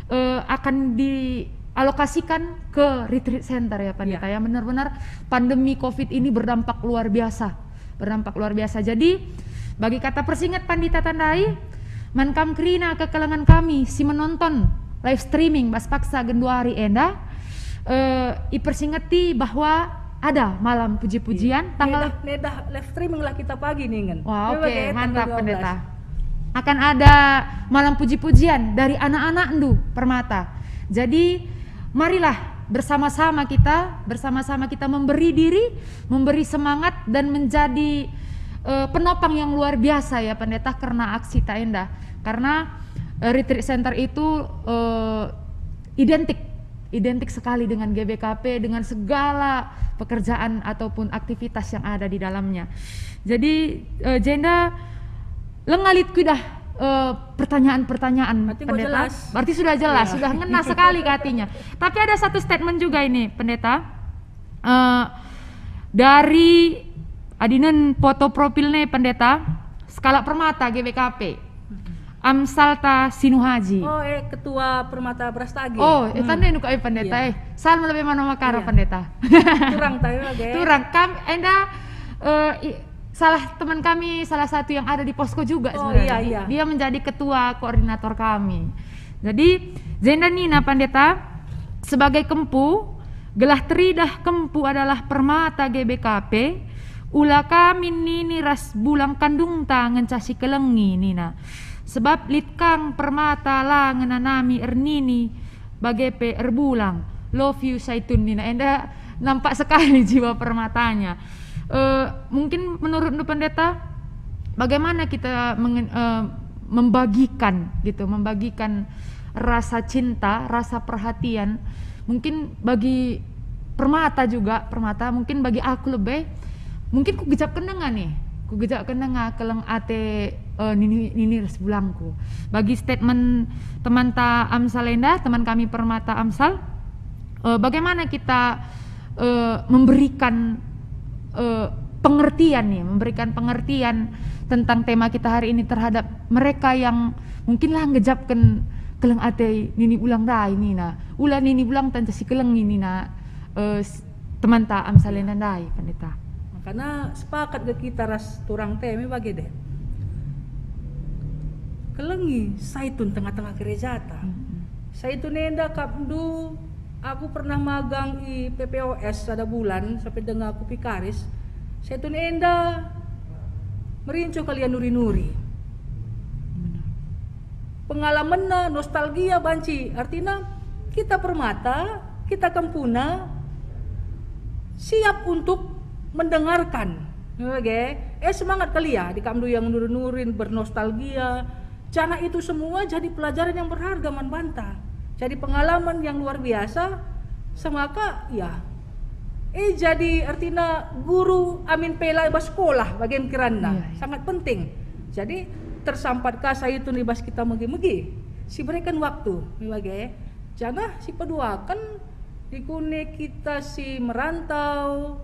eh, akan dialokasikan ke retreat center, ya, Pandita, ya, yang benar-benar pandemi covid ini berdampak luar biasa. Berdampak luar biasa. Jadi, bagi kata persinget Pandita Tandai, man kam kerina kekelengen kami si menonton live streaming bas paksa genduari enda, eh, ipersingeti bahwa ada malam puji-pujian. Iya. Tanggal nedah, nedah live streaming lah kita pagi ningen. Wah, oke, mantap, Pendeta. Akan ada malam puji-pujian dari anak-anakndu, Permata. Jadi, marilah bersama-sama kita, bersama-sama kita memberi diri, memberi semangat, dan menjadi, eh, penopang yang luar biasa, ya, Pendeta, karena aksi ta enda. Karena, eh, retreat center itu, eh, identik, identik sekali dengan G B K P, dengan segala pekerjaan ataupun aktivitas yang ada di dalamnya. Jadi, eh, jenda lenga lit kuidah, eh, pertanyaan-pertanyaan, Pendeta. Berarti enggo jelas. Berarti sudah jelas, iya, sudah ngena sekali ke hatinya. Tapi ada satu statement juga ini, Pendeta. Eh, dari adinen foto profil nih, Pendeta, sekalak Permata G B K P. Amsalta Sinuhaji. Oh, eh, ketua Permata Brastagi. Oh, eh, hmm, tanda nuka, eh, Pendeta, iya, eh. Salam lebih mana makara, iya, Pendeta. Turang tapi bage. Turang. Kam, enda, eh, i-, salah teman kami, salah satu yang ada di posko juga. Oh, sebenarnya. Iya, iya. Dia menjadi ketua koordinator kami. Jadi, jenda nina Pandita, sebagai kempu, gelah teridah kempu adalah permata G B K P, ula kami nini ras bulang kandungta ngenca sikelengi nina. Sebab lit kang permata la ngenanami ernini, bage pe erbulang. Love you, Saitun, nina. Enda nampak sekali jiwa permatanya. Eh, mungkin menurutndu, Pendeta, bagaimana kita mengen-, eh, membagikan gitu, membagikan rasa cinta, rasa perhatian? Mungkin bagi Permata juga, Permata, mungkin bagi aku lebih, mungkin kugejapken denga nih, kugejapken denga keleng ate, eh, nini, nini ras bulangku. Bagi statement temanta Amsal enda, teman kami Permata Amsal, eh, bagaimana kita, eh, memberikan, eh, pengertian nih, memberikan pengertian tentang tema kita hari ini terhadap mereka yang mungkin la ngejapken keleng ate nini bulang ndai nina, ula nini bulang tanca sikelengi nina, eh, s-, temanta Amsal enda ndai, Pendeta. Makana sepakat ge kita ras turang te me bage deh. Kelengi Saitun tengah-tengah gerejata. Mm-mm. Saitun enda kap ndu, aku pernah magang i P P O S sada bulan sampai denga aku pikaris. Saitun enda merincuh kalian nuri-nuri. Benar. Pengalamenna, nostalgia banci, artina kita Permata, kita kempuna siap untuk mendengarkan. Oke, eh, semangat kali ya, di kam ndu yang nuri-nuri bernostalgia. Janah itu semua jadi pelajaran yang berharga man banta. Jadi pengalaman yang luar biasa, semaka, ya, eh, jadi artina guru amin pela i bas sekolah bagen kiranna. Iya, iya. Sangat penting. Jadi tersampat ka Saitun i bas kita megi-megi. Siberikan waktu, me bage. Janah sipeduaken, dikune kita si merantau,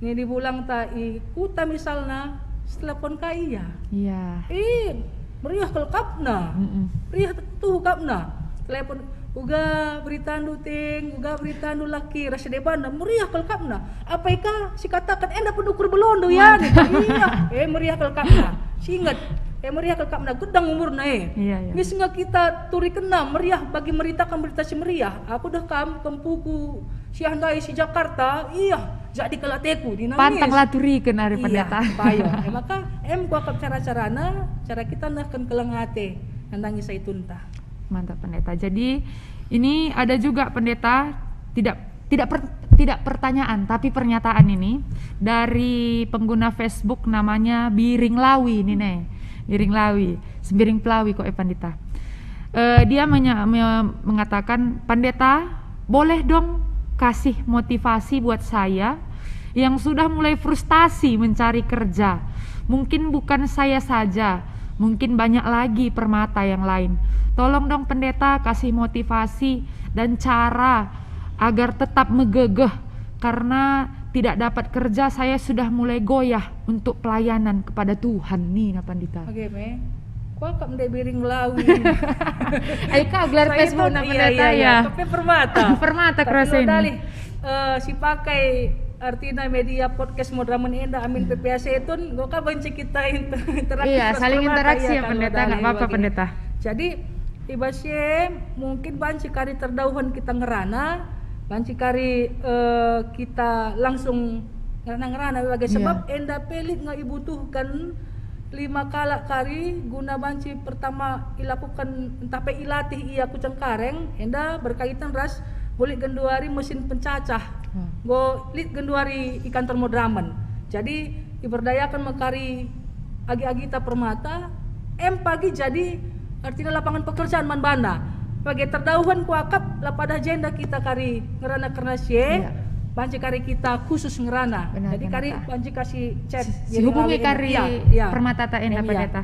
nini bulangta i kuta misalna, sitelepon ka ia. Iya. Eh, Meriah kal kapna. Mm-mm. Meriah tuhu kapna. Telepon, "Uga beritandu, Ting, uga beritandu, Laki, ras debanna." Meriah kal kapna. Apai ka sikataken enda pendukur belondu, ya? Mantap. Iya, eh, meriah kal kapna. Singet, eh, meriah kal kapna. Gedang umurna, eh. Iya, iya. Ngis nge kita turikenna meriah bagi meritaken berita si meriah. Aku dah kam, kempuku, si ndai si Jakarta, iya, jadi kal ateku, nina. Pantang la turiken ari. Iya, pendeta. Payo. E maka, em kuakap cara-carana, cara kita nehken keleng ate nandangi saitunta. Mantap, pendeta. Jadi, ini ada juga, pendeta, tidak, tidak per-, tidak pertanyaan, tapi pernyataan ini dari pengguna Facebook namanya Biring Lawi ini, nih. Biring Lawi, Sembiring Pelawi kok, eh, pendeta. Eh, dia menya-, me-, mengatakan, "Pendeta, boleh dong kasih motivasi buat saya yang sudah mulai frustasi mencari kerja? Mungkin bukan saya saja, mungkin banyak lagi permata yang lain. Tolong dong, Pendeta, kasih motivasi dan cara agar tetap megegeh, karena tidak dapat kerja, saya sudah mulai goyah untuk pelayanan kepada Tuhan," nina, pendeta. Oke, me. Kuakap ndai Biring Lawi. Ai ka gelar Facebook na, pendeta, iya, iya. Tapi permata. Permata. Tapi kerasa lo ini. Dalih, eh, si pakai artina media podcast Moderamen enda amin, hmm, P P A Setun, enggo ka banci kita inter-, interaktif. Iya, ras saling permata, interaksi, iya, ya, pendeta, nggak apa-apa, pendeta. Jadi, i bas si e mungkin banci kari terdauhen kita ngerana, banci kari, eh, kita langsung ngerana-ngerana bage, iya, sebab enda pe lit nge ibutuhken lima kalak kari guna banci pertama ilakuken ntah pe ilatih ia ku Cengkareng, enda berkaitan ras bulik genduari mesin pencacah. Hmm. Enggo lit genduari i kantor Moderamen. Jadi, iberdayaken me kari agi-agita permata, em pagi jadi artina lapangan pekerjaan man bana. Bage terdauhen kuakap, la padah jenda kita kari ngerana kerna si e, iya, banci kari kita khusus ngerana. Benar, jadi kari, pendeta, banci kasih chat, si, jadi hubungi kali kari, iya, iya, permatata enda, iya, pendeta.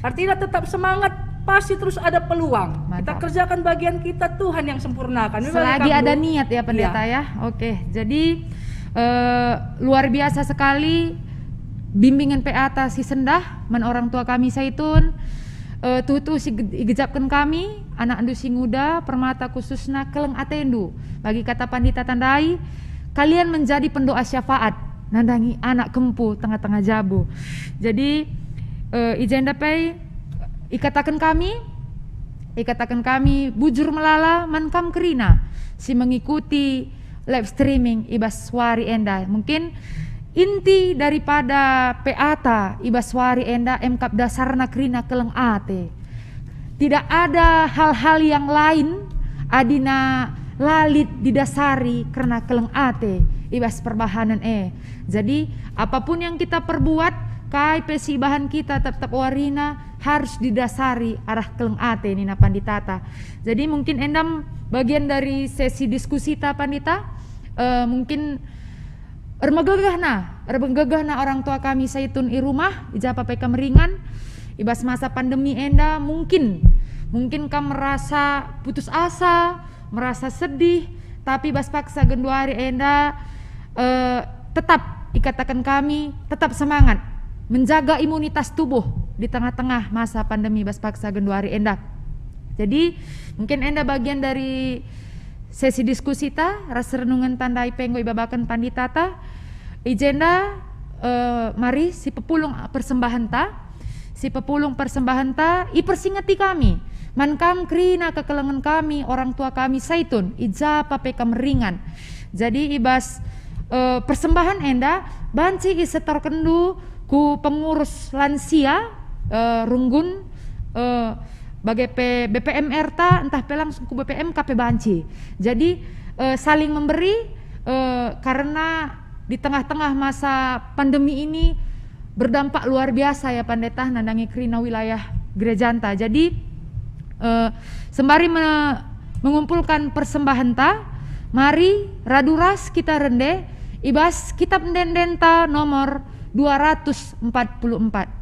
Artina tetap semangat, pasti terus ada peluang. Mantap. Kita kerjakan bagian kita, Tuhan yang sempurnakan. Memang selagi kami ada niat ya, pendeta, iya, ya. Oke, jadi, eh, luar biasa sekali bimbingan P A ta si sendah man orang tua kami Saitun. Eh, tuhu-tuhu si ge-, igejapken kami, anakndu si nguda, permata khususna, keleng atendu. Bagi kata pandita tandai, kalian menjadi pendoa syafaat nandangi anak kempu tengah-tengah jabu. Jadi, eh, i jenda pe ikataken kami, ikataken kami bujur melala man kam kerina si mengikuti live streaming i bas wari enda. Mungkin inti daripada P A ta i bas wari enda em kap dasarna kerina keleng ate. Tidak ada hal-hal yang lain adina la lit didasari kerna keleng ate i bas perbahanen e. Jadi, apapun yang kita perbuat, kai pe si ibahan kita tep-tep warina, harus didasari arah keleng ate, nina panditata. Jadi, mungkin enda bagian dari sesi diskusita, pandita. Eh, mungkin ermegegehna, ermegegehna orang tua kami Saitun i rumah, i ja pe kam ringan, i bas masa pandemi enda, mungkin, mungkin kam merasa putus asa, merasa sedih, tapi bas paksa genduari enda, eh, tetap ikataken kami, tetap semangat menjaga imunitas tubuh di tengah-tengah masa pandemi bas paksa genduari enda. Jadi, mungkin enda bagian dari sesi diskusita ras renungenta ndai pe enggo ibabaken panditata. I jenda, eh, mari sipepulung persembahenta. Sipepulung persembahenta, ipersingeti kami man kam kerina kekelengen kami, orang tua kami Saitun, i ja pe kam ringan. Jadi, i bas, eh, persembahen enda banci isetorkenndu ku pengurus lansia, eh, runggun, eh, bage pe B P M R ta, ntah pe langsung ku B P M K pe banci. Jadi, eh, saling memberi, eh, karena di tengah-tengah masa pandemi ini berdampak luar biasa ya, Pandeta, nandangi kerina wilayah gerejanta. Jadi, eh, sembari me-, mengumpulkan persembahenta, mari radu ras kita rende i bas Kitab Ende-endenta nomor dua ratus empat puluh empat.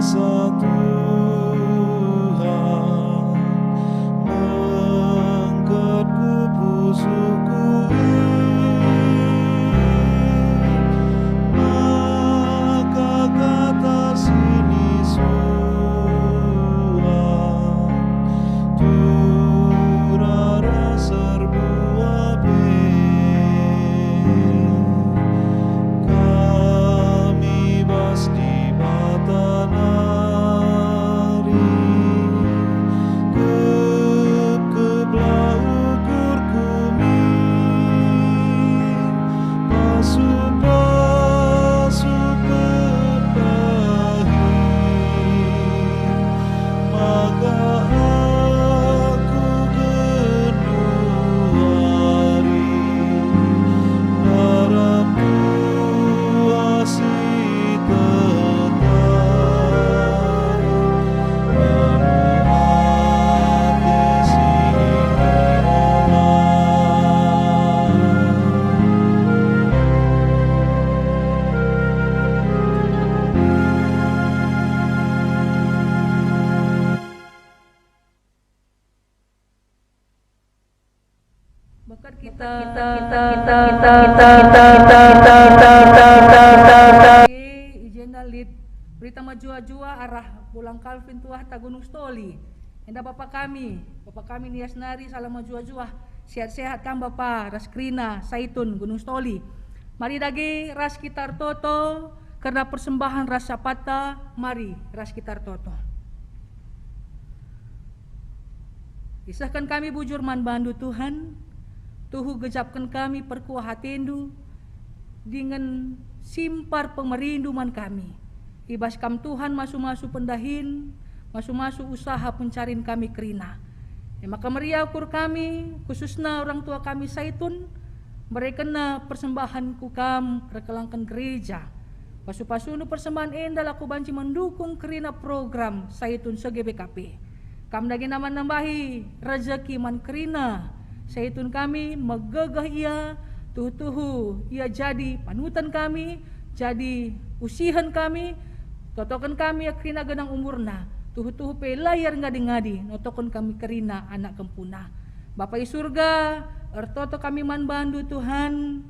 Sa Tuhan, mengkat ku pusuhku, maka kata si nisuah turah ras erbuah pe. Kami bas Dibata nari, kepkeplah ukurku min, pasu-pasu pepahi. Maka aku genduari, ndarap kuah si tetap, penuh ate si indah. Berkat kita, kita, kita, kita, kita, kita, kita, kita, kita, kita, kita, i jenda lit berita mejuah-juah arah Bolang Kalvin Tuahta Gunung Stoli. Enda Bapa kami, Bapa kami Nias nari salam mejuah-juah. Sehat-sehat kam Bapa ras kerina Saitun Gunung Stoli. Mari dage ras kita ertoto kerna persembahen ras sapatta, mari ras kita ertoto. Isehken kami bujur man bandu, Tuhan. Tuhu gejapken kami perkuah atendu dingen simpar pemerindu man kami. I bas Kam, Tuhan, masu-masu pendahin, masu-masu usaha pencarin kami kerina. E maka meriah ukur kami, khususna orang tua kami Saitun, merekenna persembahen ku Kam erkelangken gereja. Pasu-pasundu persembahen enda lako banci mendukung kerina program Saitun se G B K P. Kam dage nambah-nambahi rejeki man kerina Saitun kami, megegeh ia, tuhu-tuhu ia jadi panutan kami, jadi usihen kami, totoken kami ia kerina genang umurna, tuhu-tuhu pe la ia erngadi-ngadi, notoken kami kerina anak kempuna. Bapa i Surga, ertoto kami man bandu, Tuhan,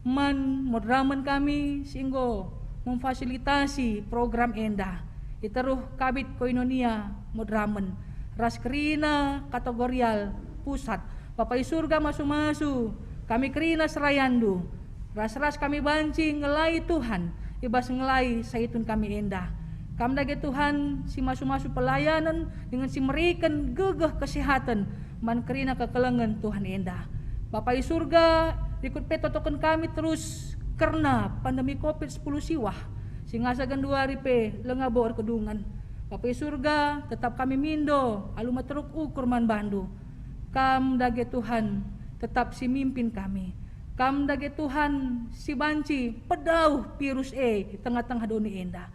man moderamen kami si enggo memfasilitasi program enda, i teruh Kabid Koinonia moderamen, ras kerina kategorial pusat. Bapa i Surga, masu-masu kami kerina serayandu, ras-ras kami banci ngelai Tuhan i bas ngelai Saitun kami enda. Kam dage Tuhan si masu-masu pelayanen dingen si mereken gegeh kesehaten man kerina kekelengen Tuhan enda. Bapa i Surga, rikut pe totoken kami terus kerna pandemi covid sepuluh siwah, si ngasa genduari pe langa bo erkedungen. Bapa i Surga, tetap kami mindo alu meteruk ukur man bandu. Kam dage Tuhan, tetap si mimpin kami. Kam dage Tuhan si banci pedauh virus e i tengah-tengah doni enda.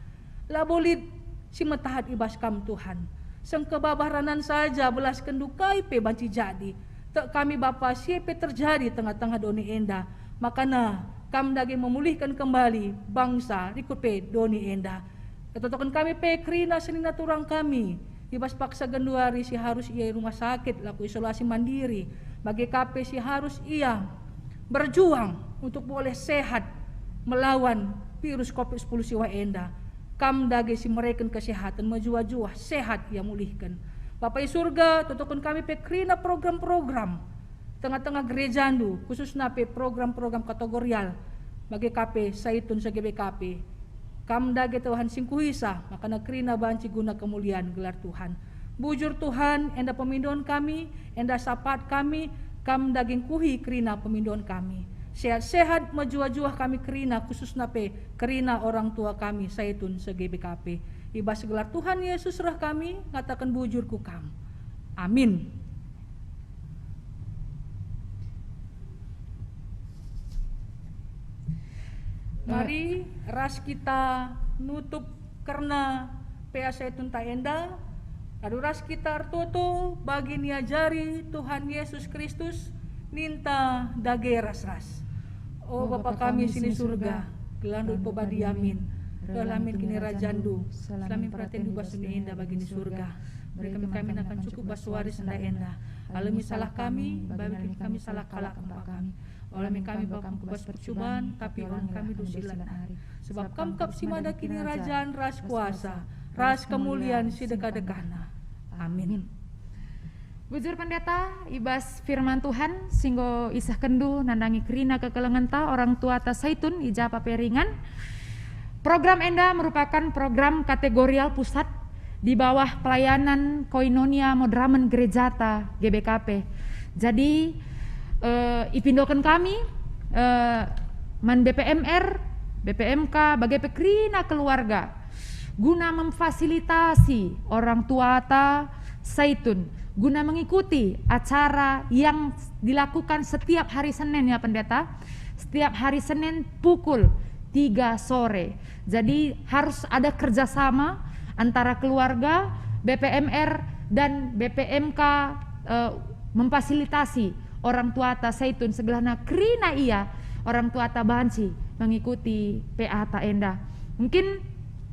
Labo lit si metahat i bas Kam, Tuhan. Sengkebabah ranan saja belaskenndu kai pe banci jadi. Tek kami Bapa, si e pe terjadi tengah-tengah doni enda. Makana Kam dage memulihken kembali bangsa rikut pe doni enda. Ertotoken kami pe kerina senina turang kami, i bas paksa genduari si harus ia i rumah sakit lako isolasi mandiri, bage ka pe si harus ia berjuang untuk boleh sehat melawan virus covid sepuluh siwah enda. Kam dage si mereken kesehaten, mejuah-juah sehat ia mulihken. Bapa i Surga, totoken kami pe kerina program-program tengah-tengah gerejandu, khususna pe program-program kategorial, bage ka pe Saitun se G B K P. Kam dage Tuhan si ngkuhisa, makana kerina banci guna kemulian gelar Tuhan. Bujur Tuhan, enda pemindon kami, enda sapat kami, Kam dage ngkuhi kerina pemindon kami. Sehat-sehat, mejuah-juah kami kerina, khususna pe kerina orang tua kami Saitun se G B K P. I bas gelar Tuhan Yesus reh kami ngataken bujur ku Kam. Amin. Mari ras kita nutup kerna P A Saitunta enda, alu ras kita ertoto bagi niajari Tuhan Yesus Kristus, ninta dage ras-ras. O Bapa kami si ni Surga, gelarNdu ipebadia min. Reh la min kinirajanNdu, selamin peratenNdu bas doni enda bagi ni Surga. Bere kami, kami nakan cukup bas wari si enda. Alemi salah kami, bagi kami salah kalak kempak kami. Ola min kami baku ku bas percuban, tapi ola kami dosa i dalan ari. Sebab Kam kap si mada kinirajan ras kuasa, ras kemulian si dekah-dekahna. Amin. Bujur Pendeta, i bas firman Tuhan si enggo isehkenNdu nandangi kerina kekelengenta orang tuata Saitun i ja pe ringan. Program enda merupakan program kategorial pusat di bawah pelayanan Koinonia Moderamen Gerejata G B K P. Jadi, eh, ipindoken kami, eh, man B P M R, B P M K, bage pe kerina keluarga guna memfasilitasi orang tuata Saitun guna mengikuti acara yang dilakukan setiap hari Senin, ya, Pendeta, setiap hari Senin pukul tiga sore. Jadi, harus ada kerjasama antara keluarga, B P M R, dan B P M K, eh, memfasilitasi orang tuata Saitun segelahna kerina ia orang tuata banci mengikuti P A ta enda. Mungkin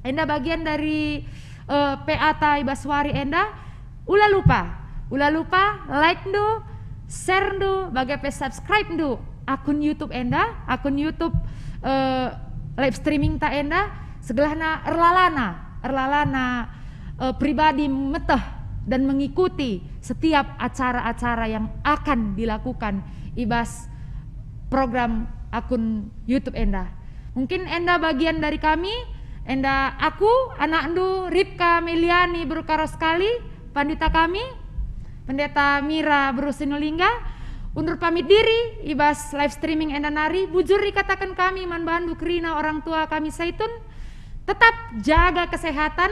enda bagian dari, eh, P A ta i bas wari enda. Ula lupa, ula lupa like-ndu, share-ndu, bage pe subscribe-ndu akun YouTube enda, akun YouTube, eh, live streaming ta enda, segelahna erlalana, erlalana, eh, pribadi meteh dan mengikuti setiap acara-acara yang akan dilakukan i bas program akun YouTube enda. Mungkin enda bagian dari kami, enda aku, anakndu, Ripka Meliani, berukaros sekali, pandita kami, Pendeta Mira Beru Sinulingga, undur pamit diri i bas live streaming enda nari. Bujur ikataken kami man bandu kerina orang tua kami Saitun, tetap jaga kesehatan,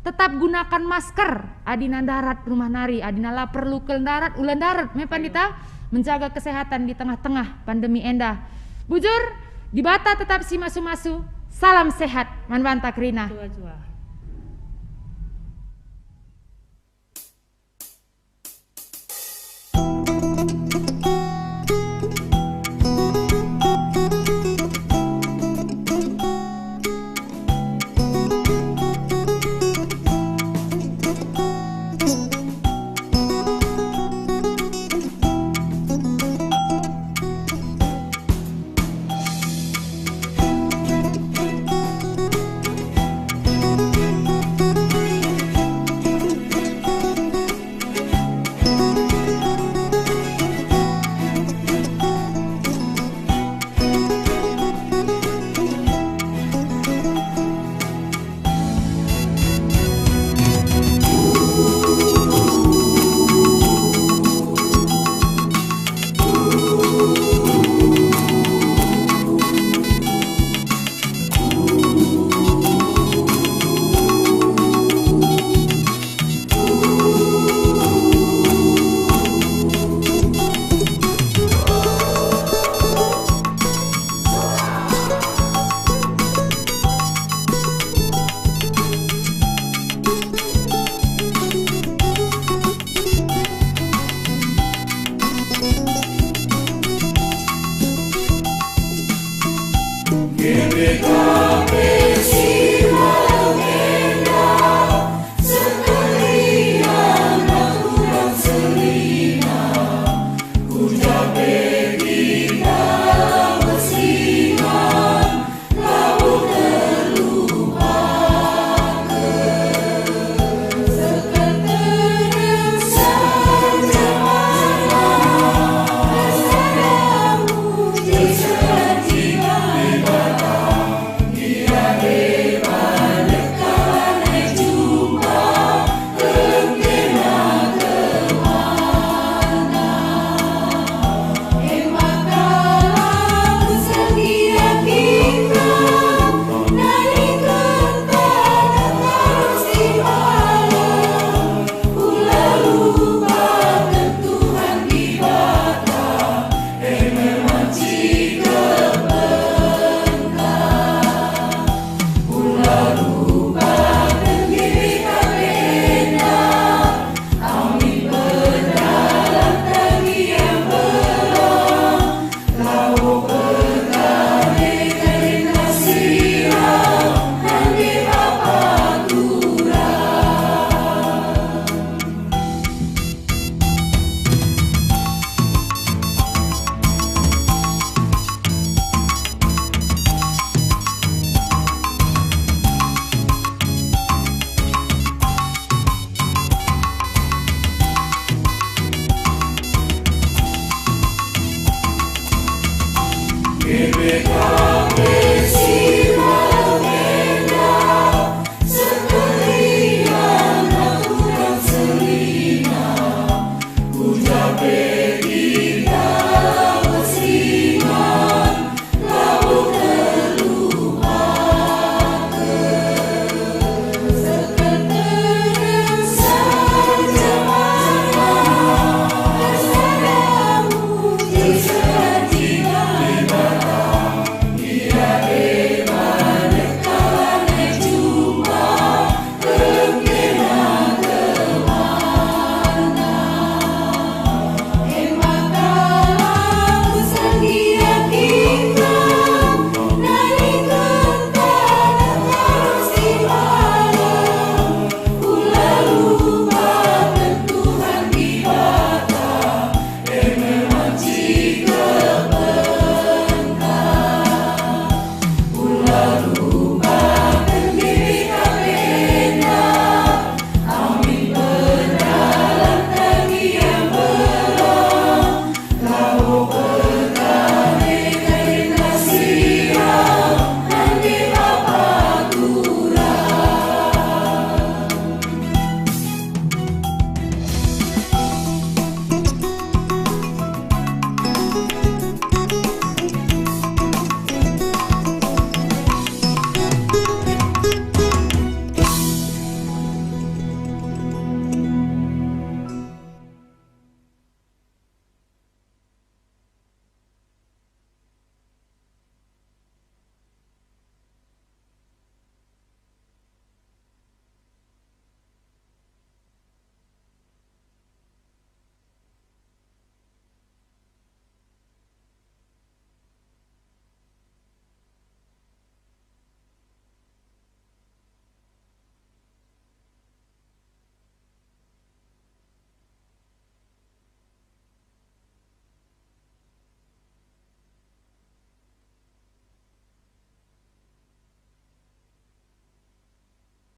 tetap gunakan masker adina ndarat rumah nari, adina la perlu kal ndarat, ula ndarat me, Pandita, menjaga kesehatan di tengah-tengah pandemi enda. Bujur, Dibata tetap si masu-masu. Salam sehat man banta kerina. Tua jua.